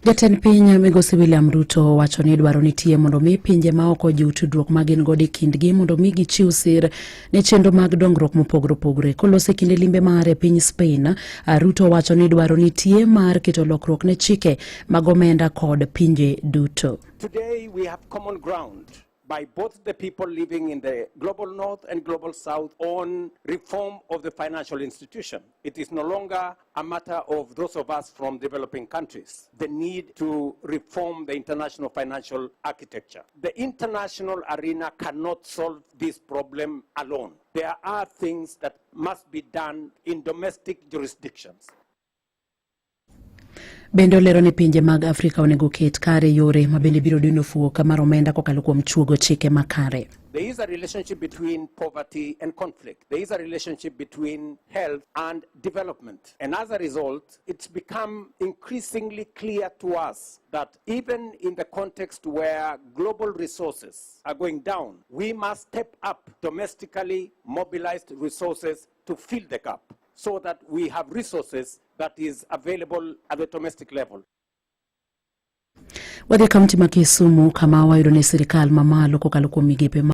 Jatend piny Migosi William Ruto wacho ni dwaro nitie mondo mi pinje ma oko ojiw tudruok ma gin godo e kindgi mondo mi gichiw sir ne chenro mag dongruok mopogore opogore. Koloso e kinde limbe mare e piny Spain, Ruto wacho ni dwaro nitie mar keto lokruok ne chike mag omenda kod pinje duto. Today we have common ground by both the people living in the Global North and Global South on reform of the financial institution. It is no longer a matter of those of us from developing countries, the need to reform the international financial architecture. The international arena cannot solve this problem alone. There are things that must be done in domestic jurisdictions. Bende olero ni pinje mag Afrika onego ket kare yore ma bende biro dino fuok mar omenda kokalo kuom chuogo chike makare. There is a relationship between poverty and conflict. There is a relationship between health and development. And as a result, it's become increasingly clear to us that even in the context where global resources are going down, we must step up domestically mobilized resources to fill the gap so that we have resources that is available at the domestic level. Wadhi e kaunti ma Kisumu kama wayudo ni sirikal mamalo kokalo kuom migepe